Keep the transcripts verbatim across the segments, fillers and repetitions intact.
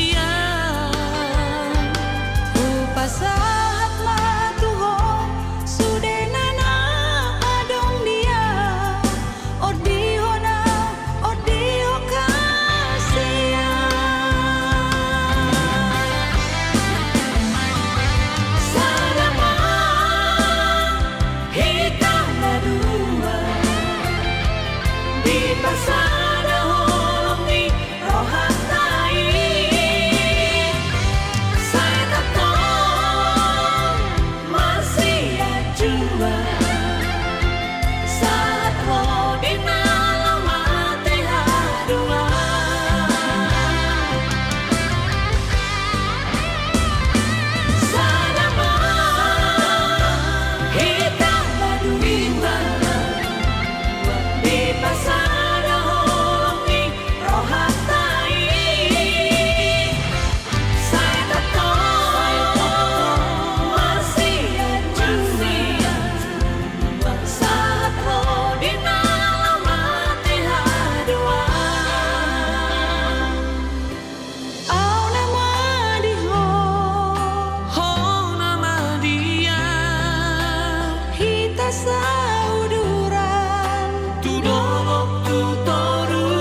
Ia, hupasahat ma tu Ho sudena na adong di an, ondihon au, ondihon hasian. Sada ma hita na dua, dipasadahon ni rohanta i, sai tongtong marsianjuan, sahat ro di na laho mate haduan. Sada ma hita na dua, dipasadahon ni rohanta i, sai tongtong marsianjuan, sahat ro di na laho mate haduan. Au nama di Ho, Ho nama di au, hita sauduran tu dolok tu toruan.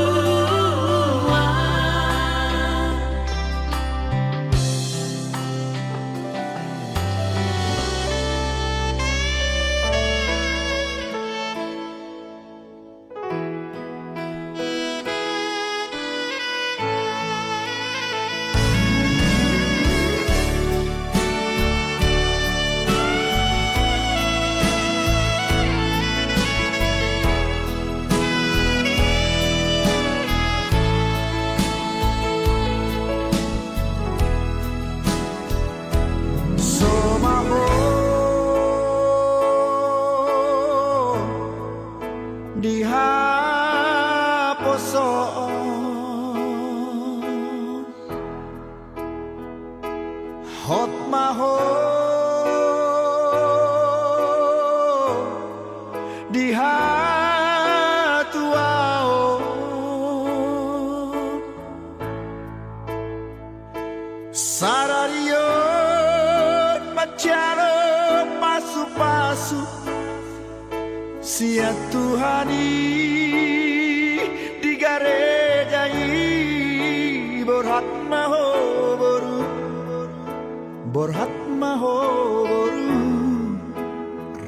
So ma ho di haposoon, hot ma ho di hatuaon. Sadari on manjalo pasupasu sian Tuhan i di gareja i. Borhat ma ho boru, borhat ma ho boru,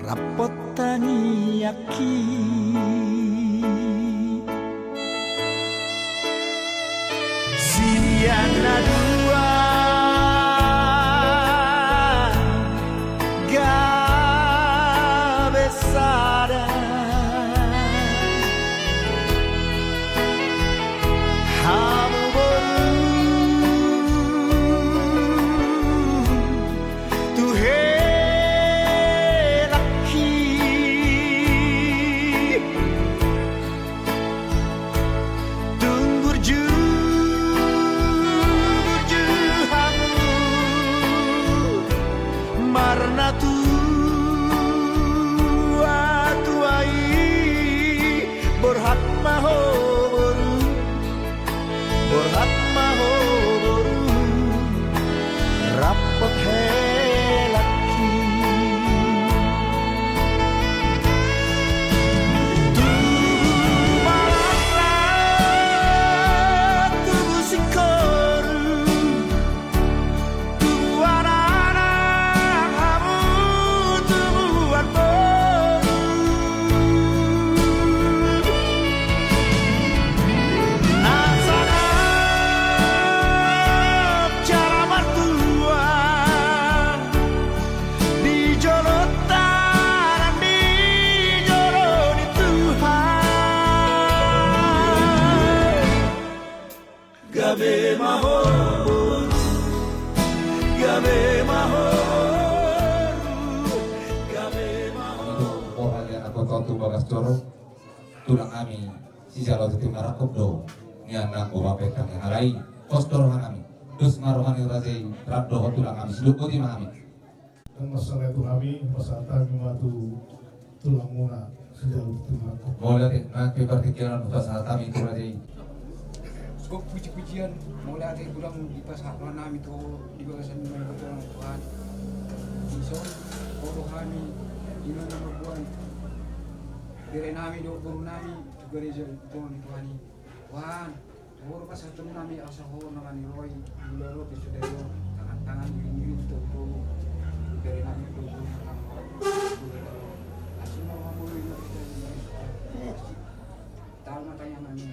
rap hot tangiangki. Sian na dua gabe sada. Hamu boru tu helangki. Tung burju, burju hamu marnatua-tua i. Borhat ma ho boru, borhat ma ho boru, rap hot helangki. Tubu ma laklak, tubu singkoru, tubuan anak hamu, tubuan boru. Na sangap jala martua di jolonta nang di jolo ni Tuhan. Gabe ma ho, gabe ma ho, gabe ma ho. Boha ia na tontu bagas joro, tulang hami sijalo tutu marangkup do nian nang boha petang ni halai. Pos do roha nami, dos ma roha ni raja i, rap dohot tulang hami, sidok boti ma hami. Ndang masalah tu hami, pasahat hami ma tu tulangmuna sijalo tutu marangkup. Molo ate, nang pe partingkian on pasahat hami tu raja i. Gok puji-pujian, mauliate godang dipasahat roha nami tu Ho di bagasan ni botoM Tuhan. Dison, Ho do hami, di na margoan bere nami dohot boru nami tu gareja i, Tuhan i. Tuhan, Ho do pasahaton nami asa Ho na maniroi, di lolo pe sude do, tangan-tangan diri-diri tu bere nami dohot boru nami. Asi ma rohaM, boi ma rohaM. Tahu ma tangiang nami.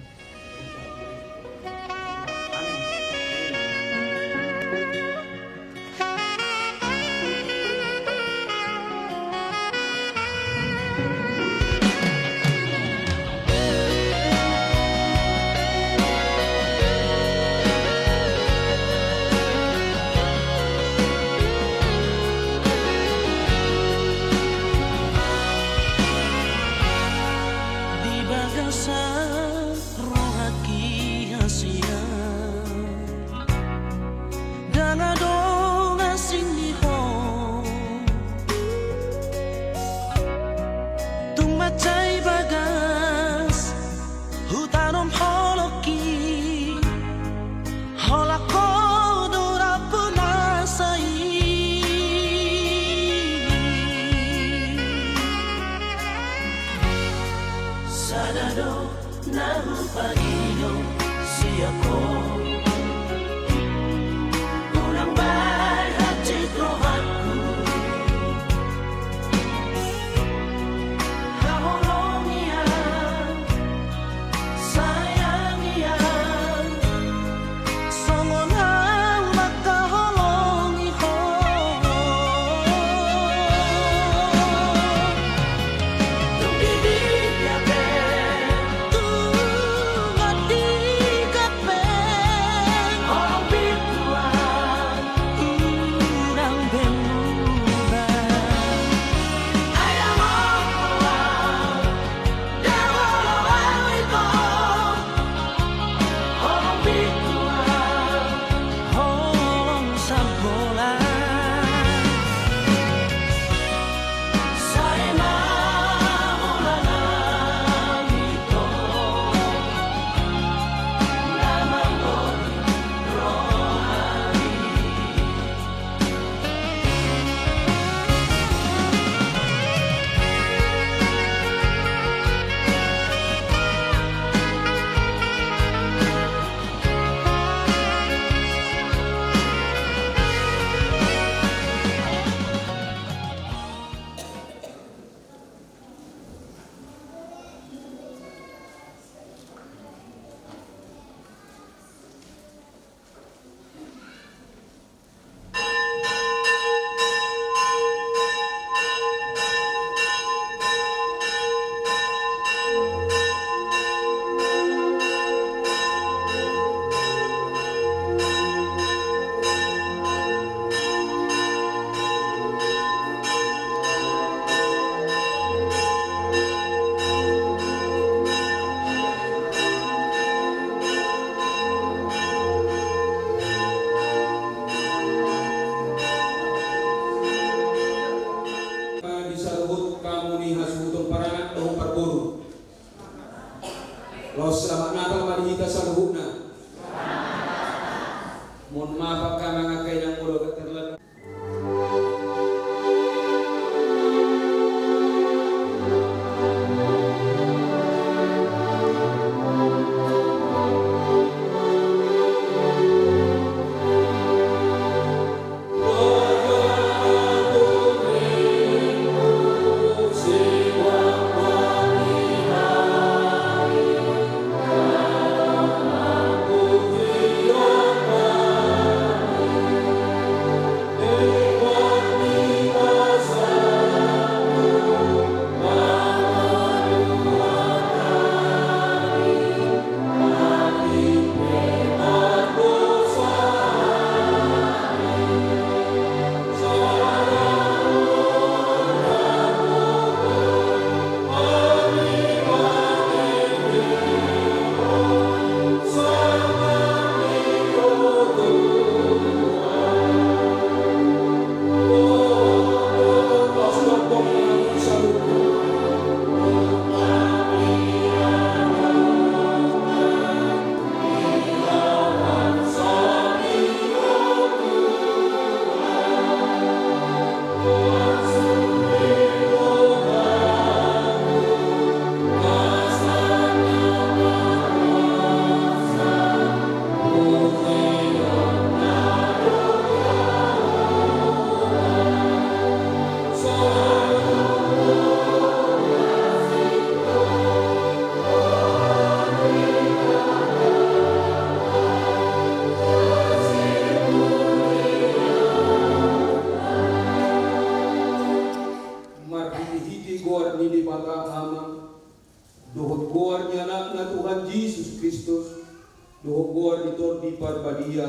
Dohot goar ni Tondi Parbadia.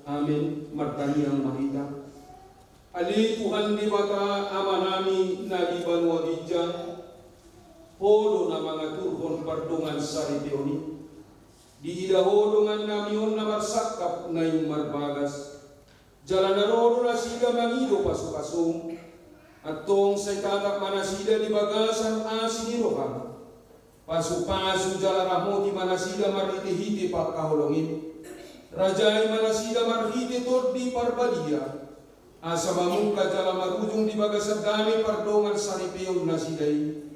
Amen. Martangiang ma hita. Ale Tuhan Debata Amanami na di banua ginjang, Ho do na mangaturhon pardongansaripeon i. Diida Ho dongannami on na marsangkap naeng marbagas. Jala na ro do nasida mangido pasupasu. Antong sai tatap ma nasida di bagasan asi ni roham. Pasupasu jala ramoti ma nasida marhitehite pangkaholongim. Rajai ma nasida marhite Tondi Parbadia, asa mamungka jala marujung di bagasan dame pardongansaripeon nasida i.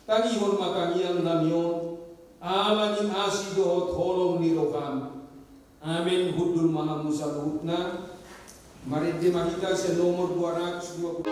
Tangihon ma tangiangnami on, ala ni asi dohot holong ni roham. Amen. Hundul ma hamu saluhutna. Marende ma hita sian nomor dua ratus dua puluh.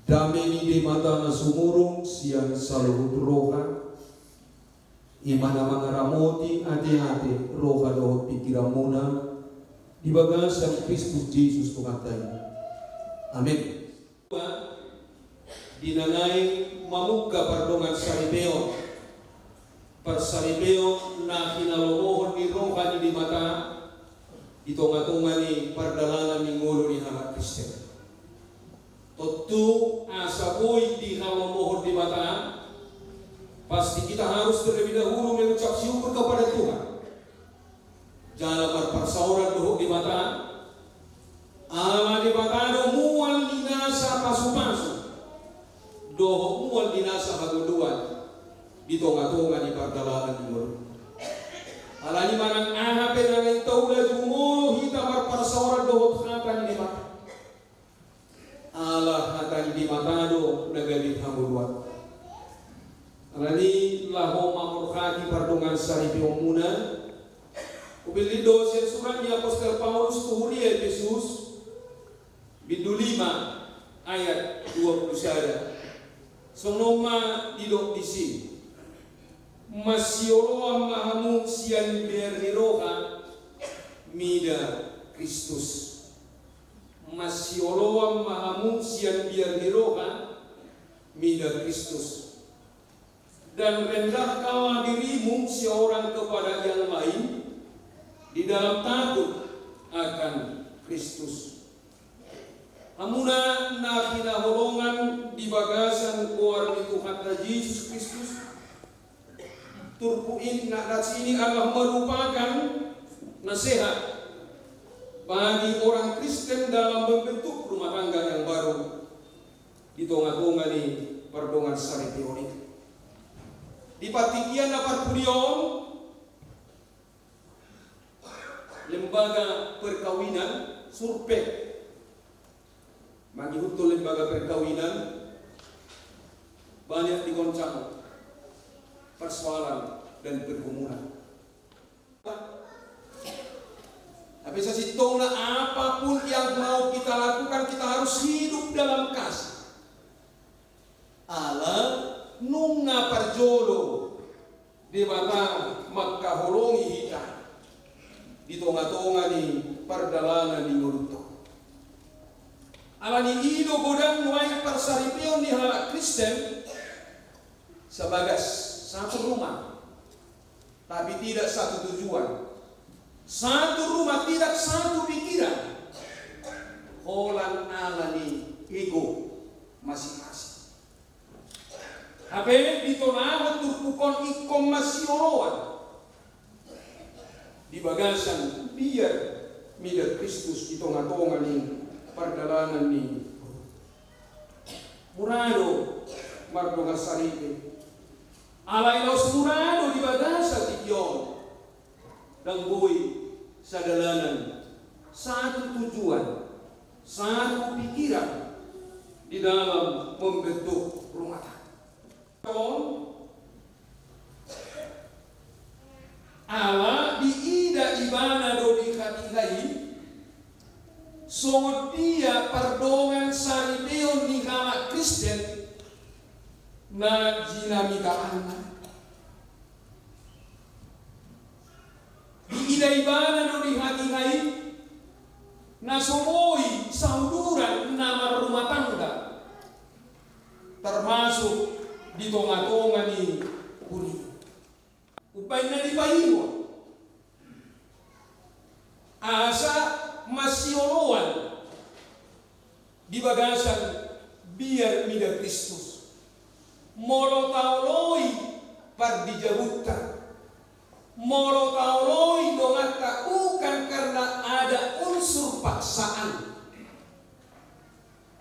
Dame ni Debata na sumurung sian saluhut roha, i ma na mangaramoti ateate, roha dohot pingkiranmuna di bagasan Kristus Jesus Tuhanta i. Amen. Di na naeng mamungka pardongansaripeon, parsaripeon na hinalomohon ni roha ni Debata di tongatonga ni pardalanan ni ngolu ni halak Kristen. Tontu asa boi dihalomohon Debata, pasti kita harus terlebih dahulu mengucap syukur kepada Tuhan. Jala marparsaoran dohot Debata, ala Debata do mual ni nasa pasupasu dohot mual ni nasa hangoluan di tongatonga ni pardalanan ni ngolu. Alani manang aha pe na naeng taula, jumolo hita marparsaoran dohot hata ni Debata. Ala hata ni Debata do na gabe hangoluan. Alani laho mamorhati pardongansaripeonmuna, hupillit do sian surat ni apostel Paulus tu huria Epesus, bindu lima ayat dua puluh sada. Songon on ma didok disi: Masioloan ma hamu sian biar ni roha mida Kristus. Masioloan ma hamu sian biar ni roha mida Kristus. Dan rendahkanlah dirimu seorang kepada yang lain di dalam takut akan Kristus. Hamuna na hinaholongan di bagasan goar ni Tuhanta Jesus Kristus, turpuk ini, na, nats ini adalah merupakan nasihat bagi orang Kristen dalam membentuk rumah tangga yang baru di tongatonga ni pardongansaripeon i. Di partingkian na parpudi on, lembaga perkawinan survei, mangihuthon lembaga perkawinan, banyak digoncang persoalan dan pergumulan. Tapi sasintongna, apapun yang mau kita lakukan, kita harus hidup dalam kasih. Ala nunga parjolo Debata mangkaholongi hita di tongatonga ni pardalanan ni ngolunta. Alani i do godang nuaeng parsaripeon ni halak Kristen, Sabagas, satu rumah, tapi tidak satu tujuan. Satu rumah, tidak satu pikiran. Holan ala ni ego masing-masing. Hape ditonahon turpuk on ingkon masioloan di bagasan biar mida Kristus di tonga-tonga ni pardalanan ni. Mura do mardongan saripe. Alai laos mura do di bagasan tingki on. Ndang boi sadalanan, satu tujuan, satu pikiran di dalam membentuk rumah tangga. Ala diida ibana do di hatiha i, songon dia pardongan saripeon ni halak Kristen na jinamitaanna. Diida ibana do di hatiha i, na so boi sauduran na marrumah tangga, termasuk di tonga-tonga ni huria. Umbaen na dipaingot, asa masioloan di bagasan biar mida Kristus. Molo taoloi pardijabunta, molo taoloi donganta, bukan karena ada unsur paksaan.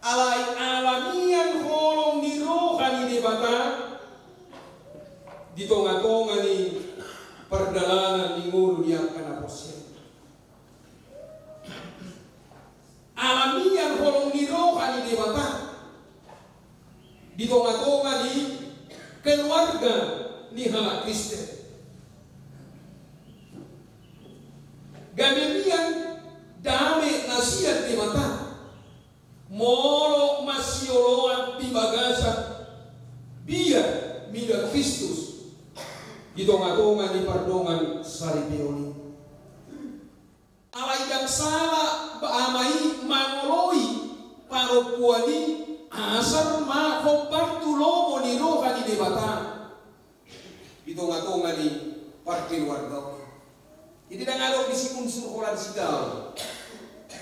Alai ala nian holong ni roha ni Debata di tonga-tonga ni pardalanan ni ngolu ni angka na porsea. Ala nian holong ni roha ni Debata di tonga-tonga ni keluarga ni halak Kristen. Gabe nian dame na sian Debata molo masioloan di bagasan biar mida Kristus di tonga-tonga ni pardongan saripeon i. Alai ndang sala ba ama i mangoloi parompuan i, asal ma hombar tu lomo ni roha ni Debata di tonga-tonga ni parkeluargaon. Jadi ndang adong disi unsur holan sigaol.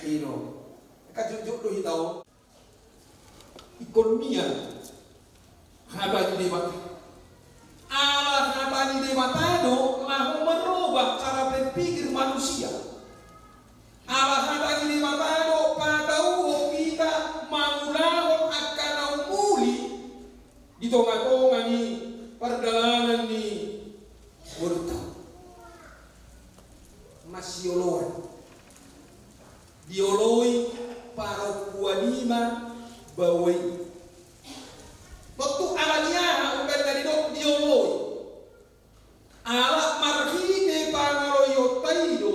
I do. Angka jotjot do hita on. Ingkon mian hata ni Debata. Ala hata ni Debata do laho marubah cara berpikir manusia. Ala hata ni Debata do patauhon hita mangulahon angka na umuli di tonga-tonga ni pardalanan ni ngolunta. Masioloan. Dioloi parompuan i ma baoa i. Tontu ala ni aha umbaen na didok dioloi? Ala marhite pangoloionta i do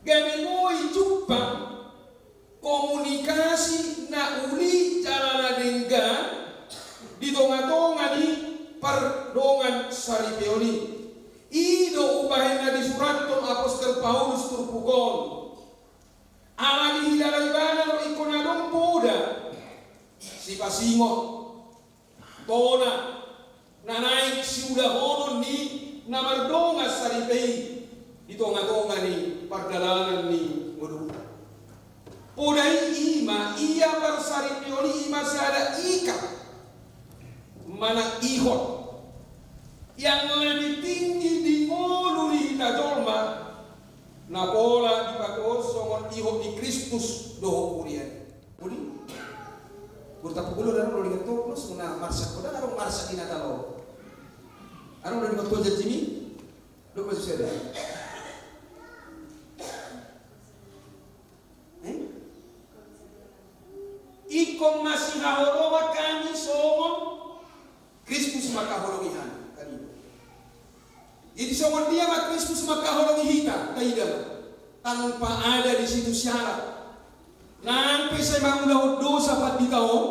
gabe boi jumpang komunikasi na uli jala na denggan di tonga-tonga ni pardongan saripeon i. I do umbahen na disurathon apostel Paulus turpuk on. Ala dihilala ibana do ingkon adong poda, sipasingot, tona na naeng siulahonon ni na mardongan saripe i di tonga-tonga ni pardalanan ni ngolunta. Poda i i ma ia parsaripeon i, i ma sada ikat manang ihot yang lebih tinggi di ngolu ni hita jolma, na pola dipatuhon songon ihot ni Kristus dohot huria i. Uli? Guru tapuk ulu, adong do denggan ho, songon na marsak ho, adong marsak di Natal on. Adong do denggan ho janjimi? Dok masuk sada. Eh? Ingkon masihaholongan hami songon Kristus mangkaholongi hami. Kan i do. Jadi songon dia ma Kristus mangkaholongi hita, taida ma. Tanpa ada di situ syarat. Nang pe sai mangulahon dosa pandita on,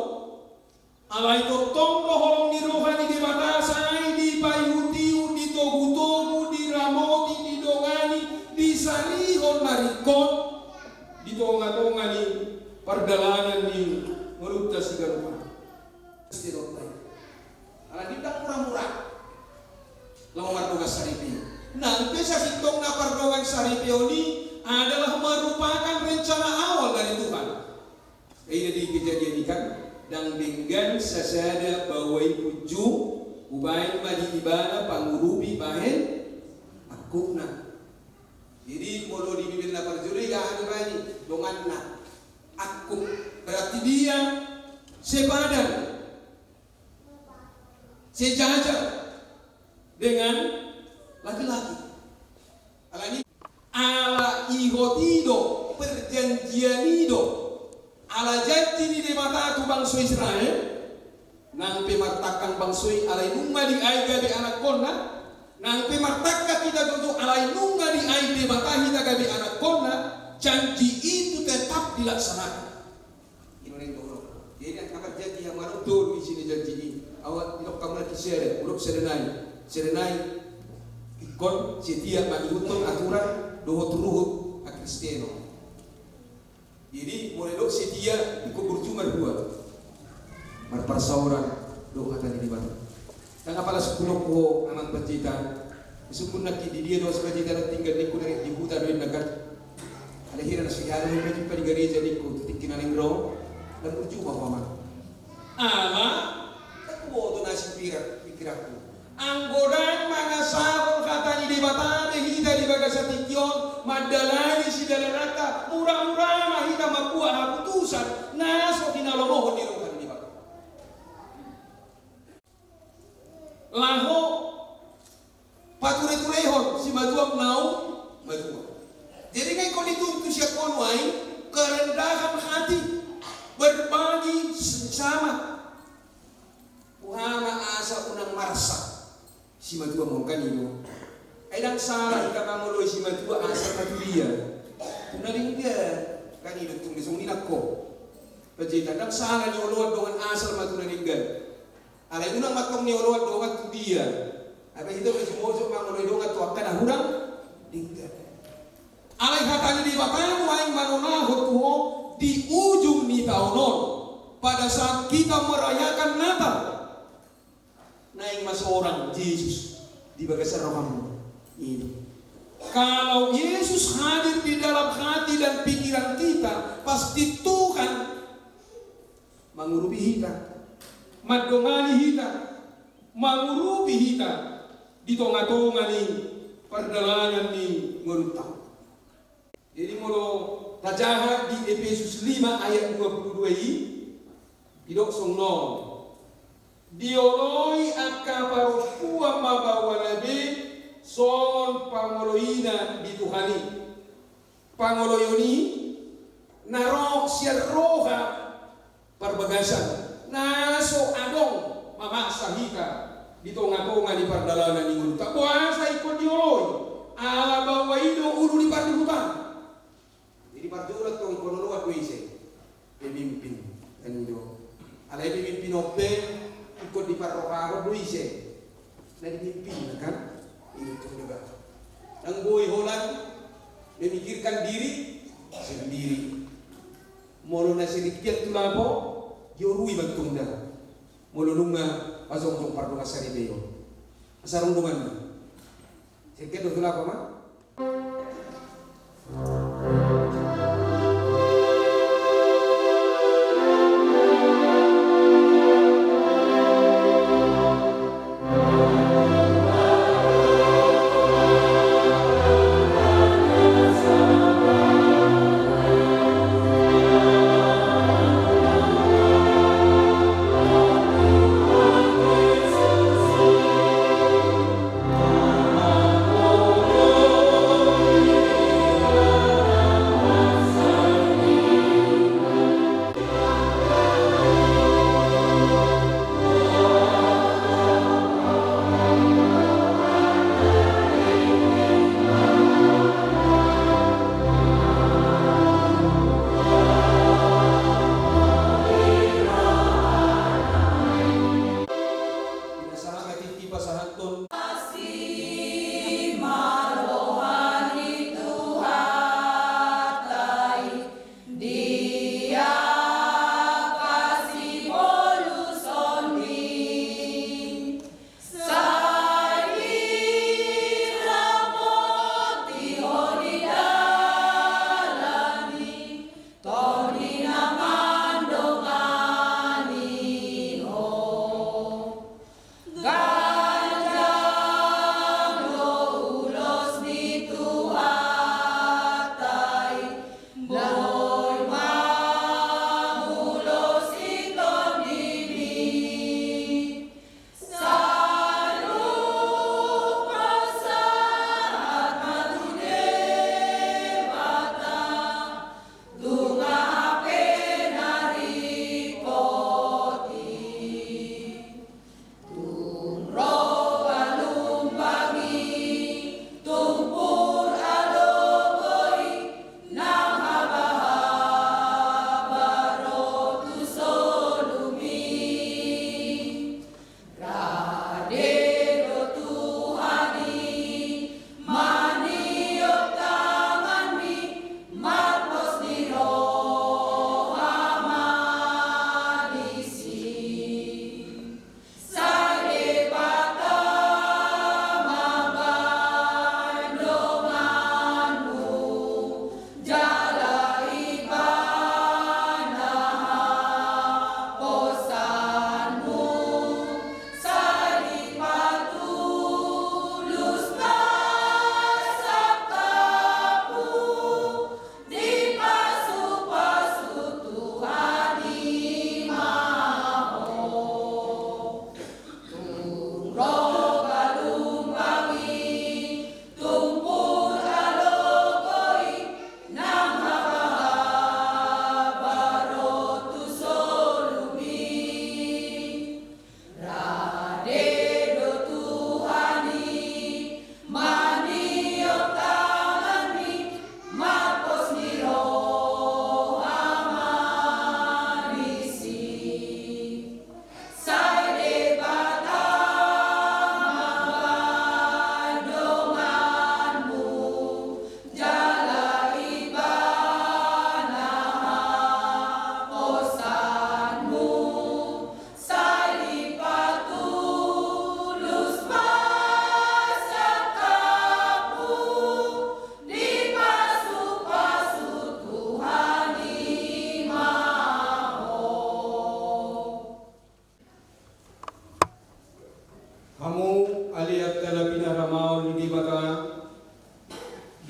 alai tongtong do holong ni roha ni Debata sai dipaihut-ihut, ditogu-togu, diramoti, didongani, disarihon na ringkot di tonga-tonga ni pardalanan ni ngolunta siganup ari. Pasti do tai. Ate sasintongna pardongansaripeon i adalah merupakan rencana awal dari Tuhan. Jadi di Kejadian i kan, ndang denggan sasada baoa i punjung, hubaen ma di ibana pangurupi bahen angkupna. Jadi molo di Bibel na parjolo i, aha dibaen i? Donganna. Angkup. Berarti dia sepadan, sejajar dengan laki-laki. Alani, ala ihot i do, perjanjian i do, ala janji ni Debata tu bangso Israel, nang pe martangkang bangso i alai nunga diae gabe anakkonna, nang pe martangkang hita tutu alai nunga diae Debata hita gabe anakkonna, janji itu tetap dilaksanakan. Inona i dohonon. Jadi angka parjanji hamu adong do isi ni janji i. Aut didok hamu nangkin sada, hudok sada nai. Sada nai ingkon setia mangihuthon aturan dohot ruhut hakristenon. Jadi molo didok setia ingkon burju marhua. Marparsaoran dohot hata ni Debata. Ndang apala sungkun ho amang panjita. Sungkun nangkin di dia do panjita na tinggal ningku, dari di huta do inna kan. Alai hira na so diharu hami pe di gareja ningku tu tingki na naeng ro. Ndang burju ma ho amang. Ala, ndang huboto na sipira pikiranku. Anggo ndang mangasahon hata ni Debata be hita di bagasan tingki on, mandalani sidalananta, mura-mura ma hita mambuat haputusan na so hinalomohon ni roha ni Debata. Laho pature-turehon simatua naung matua. Jadi nunga ingkon dituntun sian ho nuaeng kerendahan hati, berbagi sama. Boha ma asa unang marsak simatua on kan i do. Ai ndang sala hita mangoloi simatua asal ma tu dia. Tu na denggan kan i do, tung disongoni nangko. Panjita, ndang sala nioloan dongan asal ma tu na denggan. Alai unang ma tong nioloan dongan tu dia. Ai hita pe jumojok mangoloi dongan tu angka na hurang denggan. Alai hata ni Debata nuaeng manonahon tu ho di ujung ni taon on, pada saat kita merayakan Natal. Naeng ma sorang Jesus di bagasan rohamu. Ini. Kalau Yesus hadir di dalam hati dan pikiran kita, pasti Tuhan mangurupi hita, mandongani hita, mangurupi hita di tonga-tonga ni pardalanan ni ngolunta. Jadi molo tajaha di Efesus lima ayat dua puluh dua i, didok songon on. Dioloi angka parompuan ma baoana be songon pangoloina di Tuhan i. Pangoloion i na ro sian roha parbagasan, na so adong mamaksa hita di tonga-tonga ni pardalanan ni ngolunta. Boasa ingkon dioloi? Ala baoa i do ulu ni pardihutan. Jadi parjolo tong ingkon oloan do ise? Pemimpin, kan i do. Alai pemimpin on pe ingkon diparrohahon do ise na dimimpinna kan? I do tong Debata. Ndang boi holan memikirkan diri sendiri. Molo na sering dia tu lapo, diorui bantungna. Molo nunga pajongjong pardongansaripeon. Asa rondonganna. Sengket do tu lapo ma.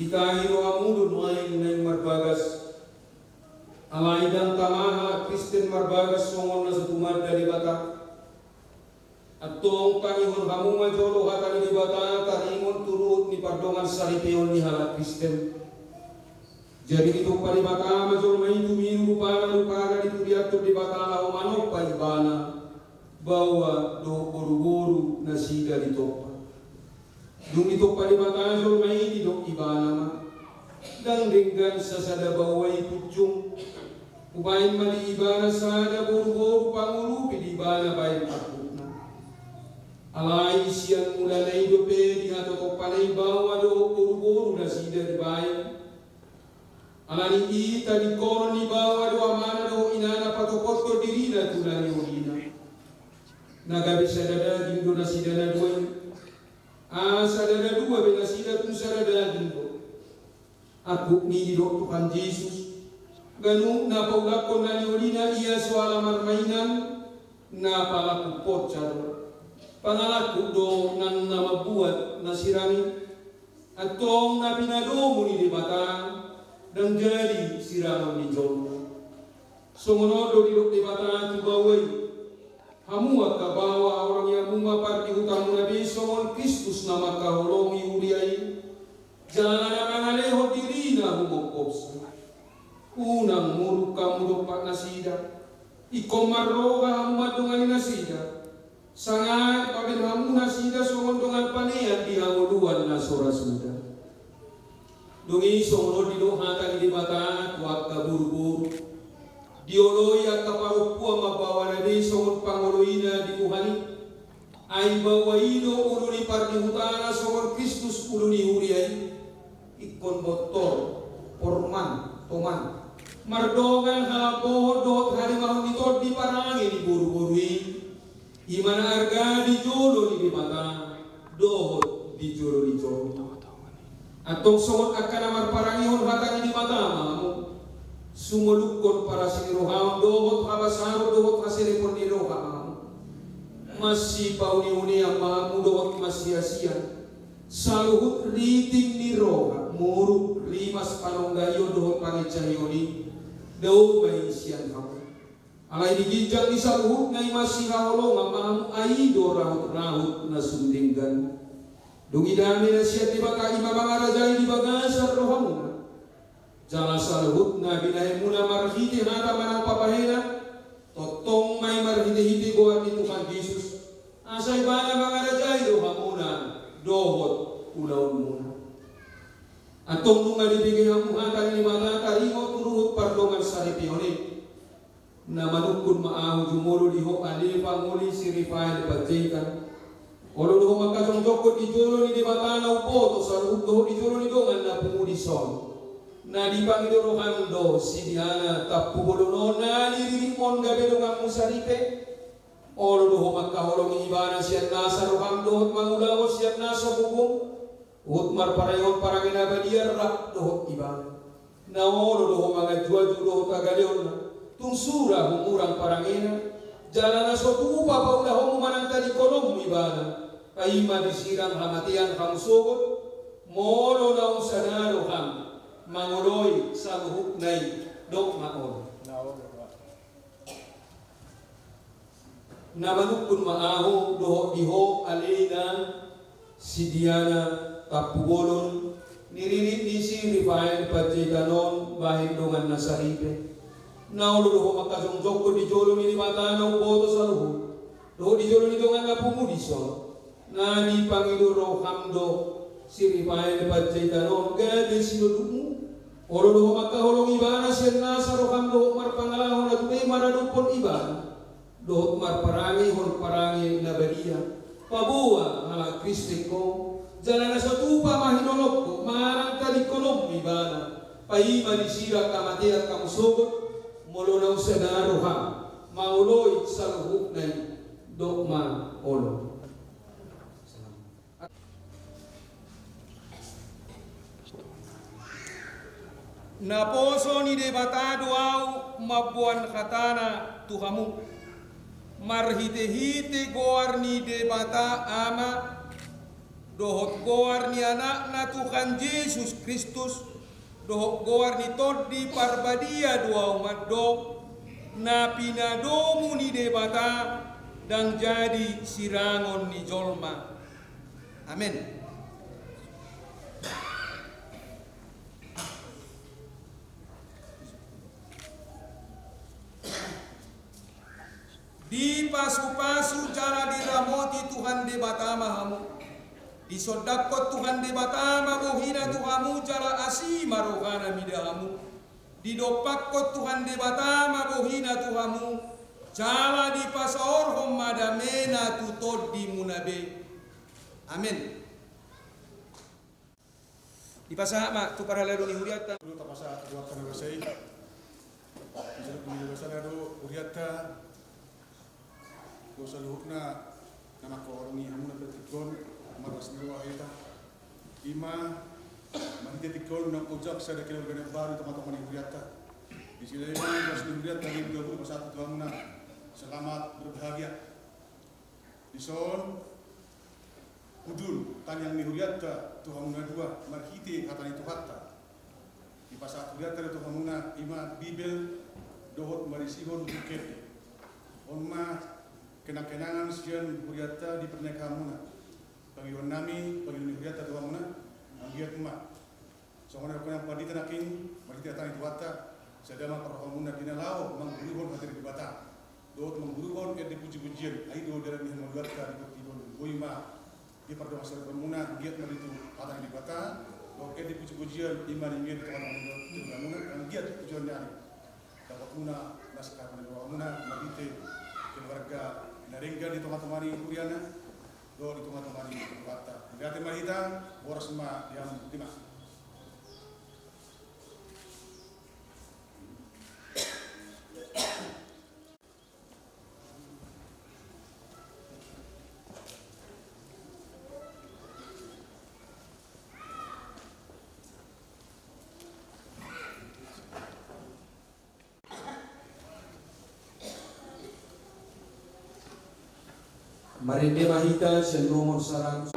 Ditahi do hamu do nuaeng naeng marbagas. Alai ndang tama halak Kristen marbagas songon na so tumanda Debata. Antong tangihon hamu ma jolo hata ni Debata taringot tu ruhut ni pardongansaripeon ni halak Kristen. Jadi ditompa Debata ma jolma i tumiru rupana, rupana dituriathon Debata laho manompa ibana, baoa dohot boruboru nasida ditompa. Dung ditompa Debata jolma i, didok ibana ma, ndang denggan sasada baoa i punjung. Hubaen ma di ibana sada boruboru pangurupi di ibana baen angkupna. Alai sian mulana i dope dihatotompana i baoa dohot boruboru nasida dibaen. Alani i tadingkonon ni baoa do amana dohot inana patopothon dirina tu na niolina. Na gabe sada daging do nasida na dua i. Asa ndada dua be nasida, tung sada daging do. Angkup ni i didok Tuhan Jesus, ganup na paulakhon na niolina ia so ala marmainan, na palaku poca do. Pangalangkup do nang na mambuat na sirang i. Antong na pinadomu ni Debata, ndang jadi sirangon ni jolma. Songon on do didok Debata tu baoa i. Hamu angka baoa, haholongi hamu ma pardihutamuna be songon Kristus na mangkaholongi huria i. Jala na mangalehon dirina humongkopsi. Unang muruk hamu dompak nasida. Ingkon marroha hamu mandongani nasida. Sanga baen hamu nasida songon dongan panean di hangoluan na so ra suda. Dung i songon on didok hata ni Debata tu angka boruboru. Dioloi angka parompuan ma baoana be songon pangoloina di Tuhan i. Ai baoa i do ulu ni pardihutana songon Kristus ulu ni huria i. Ingkon bontor, porman, toman. Mardongan halambohon dohot harimahon ni tondi parange ni boruboru i. I ma na arga di jolo ni Debata dohot di jolo ni jolma. Antong songon angka na marparangehon hata ni Debata ma hamu. Sumolukhon parasi ni rohaon dohot habasaron dohot haselepon ni roha ma hamu. Masipauneunean ma hamu dohot masiasian. Saluhut riting ni roha, muruk, rimas, panonggaion dohot panginsahion i, dao ma i sian hamu. Alai di ginjang ni saluhutna i masihaholongan ma hamu, ai i do rahutrahut na sun denggan. Dung i dame na sian Debata i ma mangarajai di bagasan rohamuna. Jala saluhutna binahenmuna marhite hata manang pambahenan, tongtong ma i marhitehite goar ni Tuhan Jesus, asa ibana mangarajai rohamuna dohot ulaonmuna. Antong nunga dibege hamu hata ni Debata taringot tu ruhut pardongansaripeon i. Na manungkun ma ahu jumolo di ho ale pangoli si Rifael Panjaitan. Olo do ho mangkajongjongkon di jolo ni Debata na umboto saluhut dohot di jolo ni dongan na pungu dison. Na dipangido roham do si Diana Tampubolon on na niriritmon gabe donganmu saripe. Olo do ho mangkaholongi ibana sian nasa roham dohot mangulahon sian nasa bobom. Huhut marparangehon parange na badia rap dohot ibana. Na olo do ho mangajuaju dohot hagaleonna, tung sura humurang parangena, jala na so tupa paulahonmu manang tadingkononmu ibana, paima disirang hamatean hamu sogot, molo naung sada roham mangoloi saluhutna i, dok ma olo. Na manungkun ma ahu dohot di ho ale inang si Diana Tampubolon, niririt ni si Rifael Panjaitan on bahen dongan na saripe. Na olo do ho mangkajongjongkon di jolo ni Debata na umboto saluhut dohot di jolo ni dongan na pungu dison. Na dipangido roham do si Rifael Panjaitan on gabe sinondukmu. Olo do ho mangkaholongi ibana sian nasa roham dohot marpangalaho na tutu i maradophon ibana dohot marparangehon parange na badia. Paboa halak Kristen ho, jala na so tupa ma hinolongko manang tadingkononmu ibana, paima disirang hamatean hamu sogot, molo naung sada roham mangoloi saluhutna i, dok ma olo. Naposo ni Debata do ahu mamboan hatana tu hamu, marhitehite goar ni Debata Ama dohot goar ni Anakna Tuhan Jesus Kristus, dohot goar ni Tondi Parbadia do ahu mandok, na pinadomu ni Debata, ndang jadi sirangon ni jolma. Amen. Dipasupasu jala diramoti Tuhan Debata ma hamu. Disondangkon Tuhan Debata ma bohina tu hamu jala asi ma rohana mida hamu. Didompakkon Tuhan Debata ma bohina tu hamu jala dipasaorhon ma damena tu tondimuna be. Amen. Dipasahat ma tu parhalado ni hurianta. Olo, tapasahat tu Tuhanta na basa i. Di saluhut ni basana do hurianta, do saluhutna na mangkaholongi hamuna pe tingki on, marlas ni roha hita. Ima marhite tingki on naung ojak sada keluarga na baru di tongatonga ni hurianta. Di sini ima marlas ni hurianta di dua puluh pasahat tu hamuna. Selamat berbahagia. Dison, hundul tangiang ni hurianta tu hamuna dua marhite hata ni Tuhanta. Dipasahat hurianta do tu hamuna ima Bibel dohot marisihon buku ende. On ma kenangkenangan sian hurianta dipernikahanmuna. Pangidoannami, pangidoan ni hurianta tu hamuna, anggiat ma songon na nidok ni pandita nangkin, marhite hata ni Tuhanta, sada ma parrohamuna di na laho mangguruhon hata ni Debata dohot mangguruhon ende pujipujian, ai do dalan ni hamaolanta di portibi on. Boi ma di pardongan saluhutmuna, anggiat ma di tu hata ni Debata dohot ende pujipujian, ima na nian di tongatonga ni huriamuna, anggiat tu joloan ni ari dapot muna na sangkap ni rohamuna marhite keluarga na denggan di tongatonga ni huriana dohot di tongatonga ni Tuhanta. Mauliate ma hita, horas ma di hamu. Botima. Marende ma hita sian nomor saratus.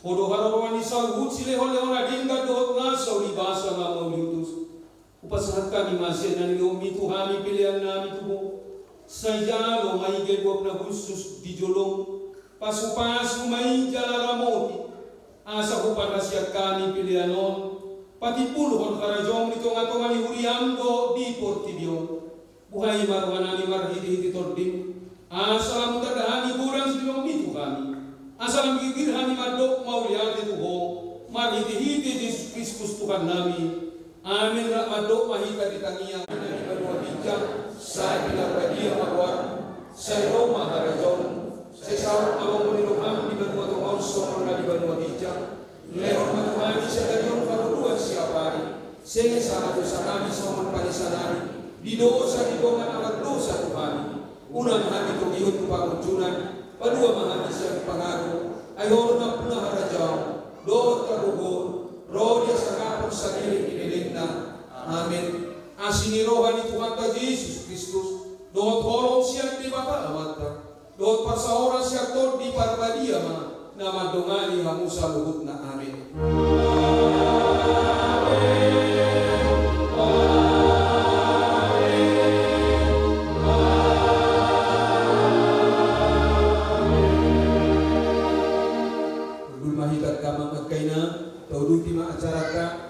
Ho do haroroan ni saluhut silehonlehon na denggan dohot na sauri basa na mauliutus. Hupasahat hami ma sian na nilehonmi tu hami pelean nami tu Ho. Sai jalo ma i gabe uap na hushus di jolom. Pasupasu ma i jala ramoti. Asa huparasian hami pelean on patimbulhon harajaonmu di tongatonga ni huriam dohot di portibi on. Buhai ma rohanami marhitehite Tondim, asa lam hutanda hami godang silehonmi tu hami, asa lam girgir hami mandok mauliate tu Ho, marhitehite Jesus Kristus Tuhannami. Amen. Rap mandok ma hita di tangiang. Di banua ginjang, sai pinarbadia ma goarmu, sai ro ma harajaonmu, sai saut ma lomo ni roham di banua tonga on songon na di banua ginjang. Lehon ma tu hami sadari on hangoluan siapari. Sesa ma dosanami songon panesanami di dosa ni dongan na mardosa tu hami. Unang hami togihon tu pangunjunan, palua ma hami sian pangago. Ai Ho do nampuna harajaon dohot hagogoon ro di hasangapon saleleng ni lelengna. Amen. Asi ni roha ni Tuhanta Jesus Kristus dohot holong sian Debata Amanta dohot parsaoran sian Tondi Parbadia ma na mandongani hamu saluhutna. Amen. Hundul ma hita damang angka inang, tauduti ma acaranta.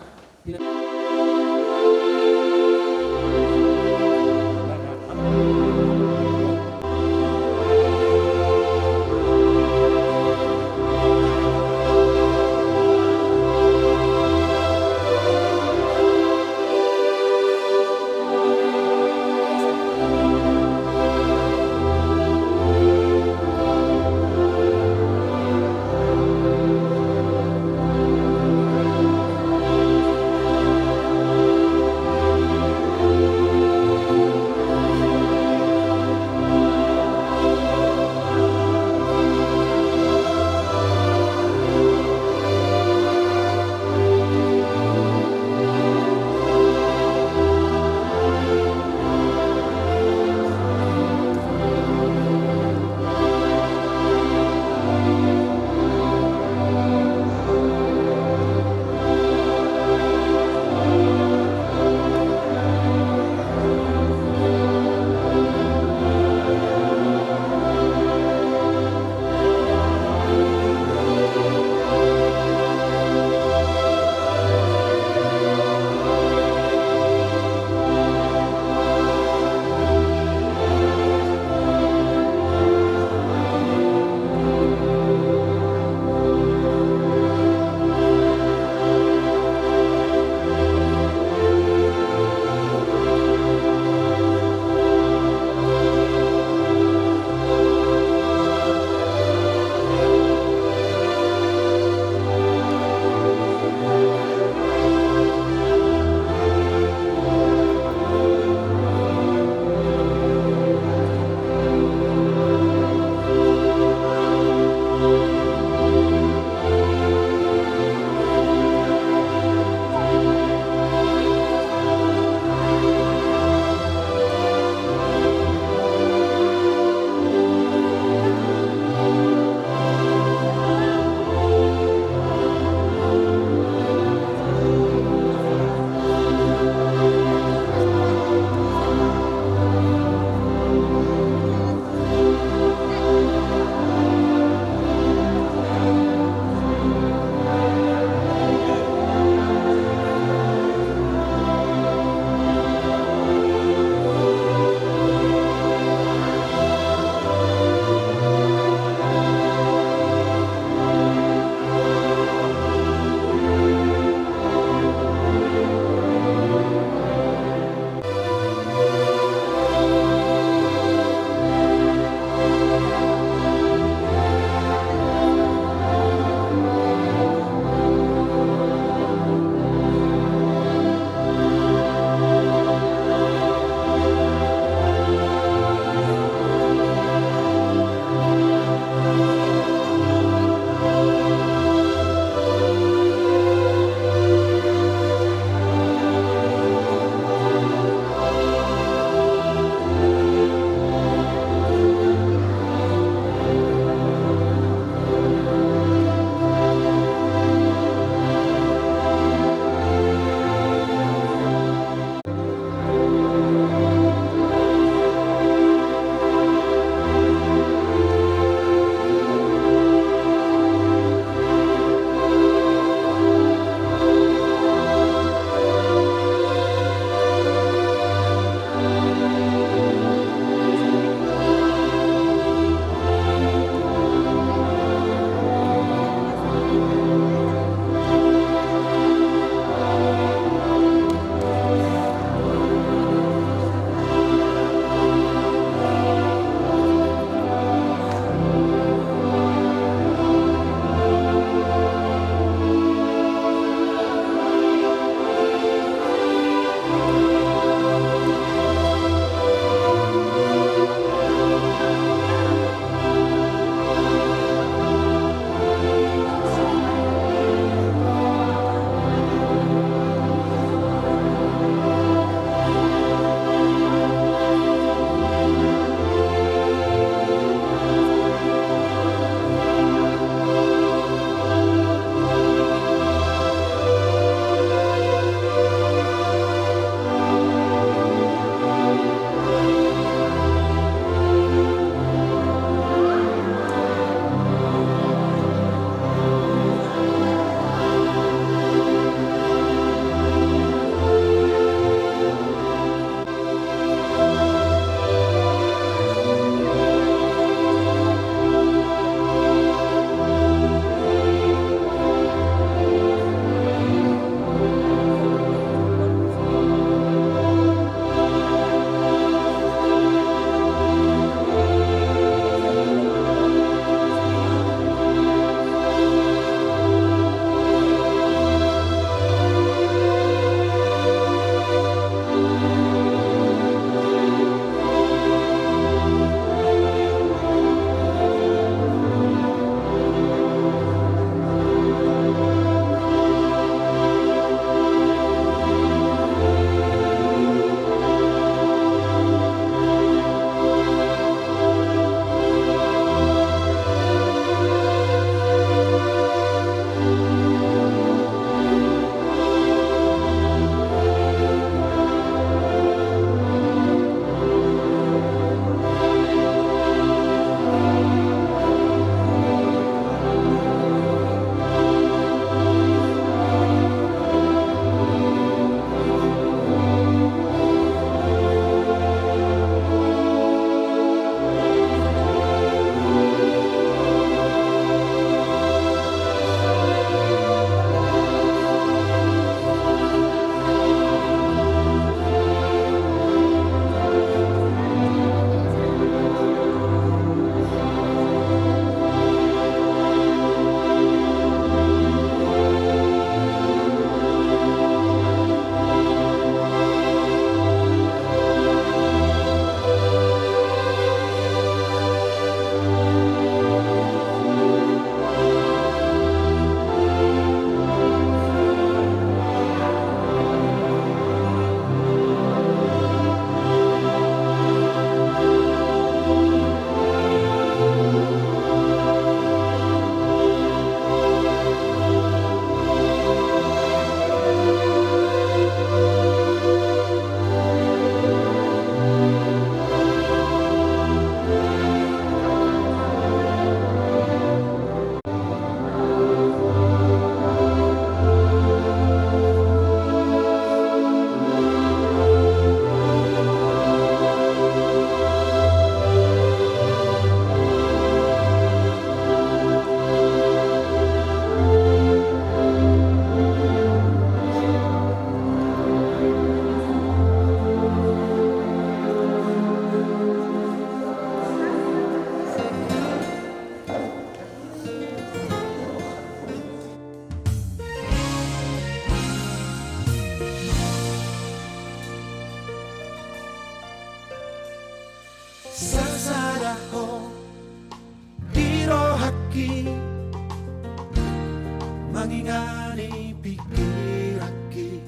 mangingani pikiranki,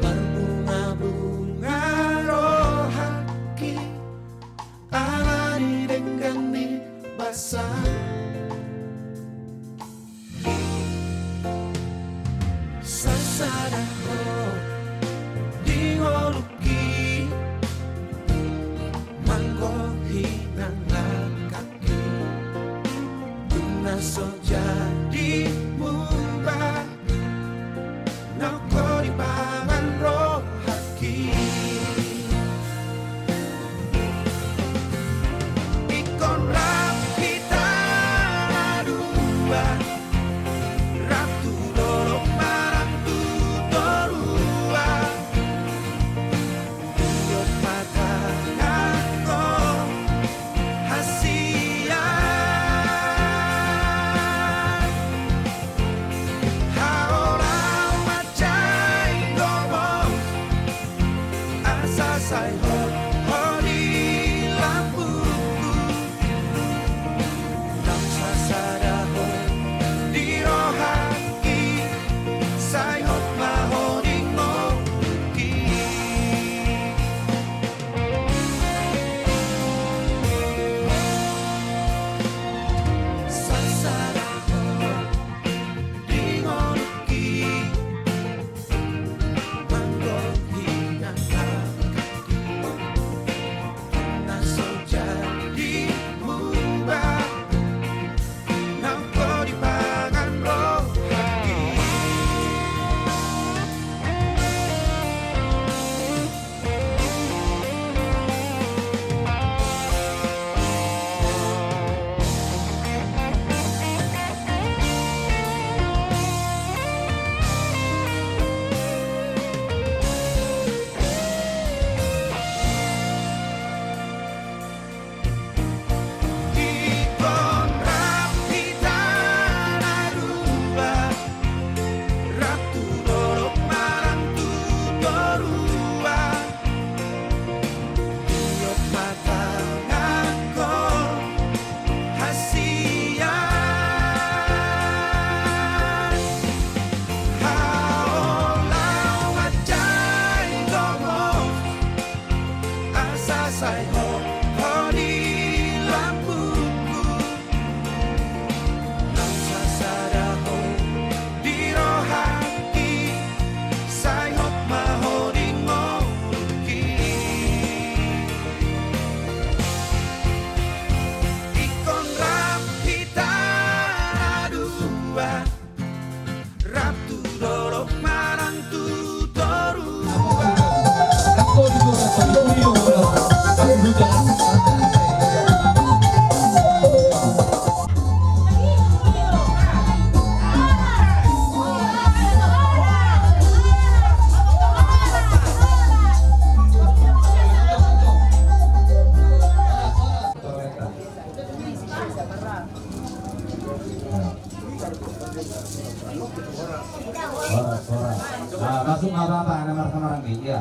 marbungabunga rohangki, ala ni denggan ni basa. Sasada ho di ngolungki, manggohi nang langkangki, dung na so jadi muba, nang ho dipangan rohangki. Ingkon rap hita na dua, rap tu dolok manang tu toruan. Iot ma tanganhon hasian. Haola ma jai gomos, asa sai hot ho di lambungku. Nang sasada ho di rohangki, sai hot ma ho di ngolungki. Sasada ho di ngolungki, manggohi nang langkangki, na so jadi muba, nang ho dipangan rohangki. Ingkon rap hita na dua, rap tu dolok manang tu toruan. Iot ma tanganhon hasian. Haola ma jai gomos, asa sai hot ho di lambungku. Nang sasada ho di rohangki, sai hot ma ho di ngolungki. Ingkon rap hita na dua, rap tu dolok manang tu toruan. Horas, horas. Ah, masuk nggak apa-apa, ada marah-marah nih, iya.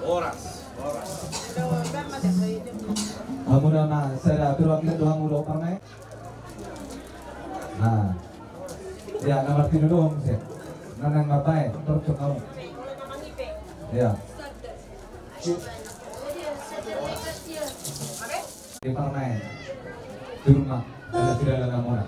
Horas, horas. Hamu na ma sada perwakilan do hamu do parmaen. Nah. Ya, nomor tiga dong, sih. Nah, nomor baik, terus kamu. Ya. Di parmaen. Di rumah. Ada sudah ada mona.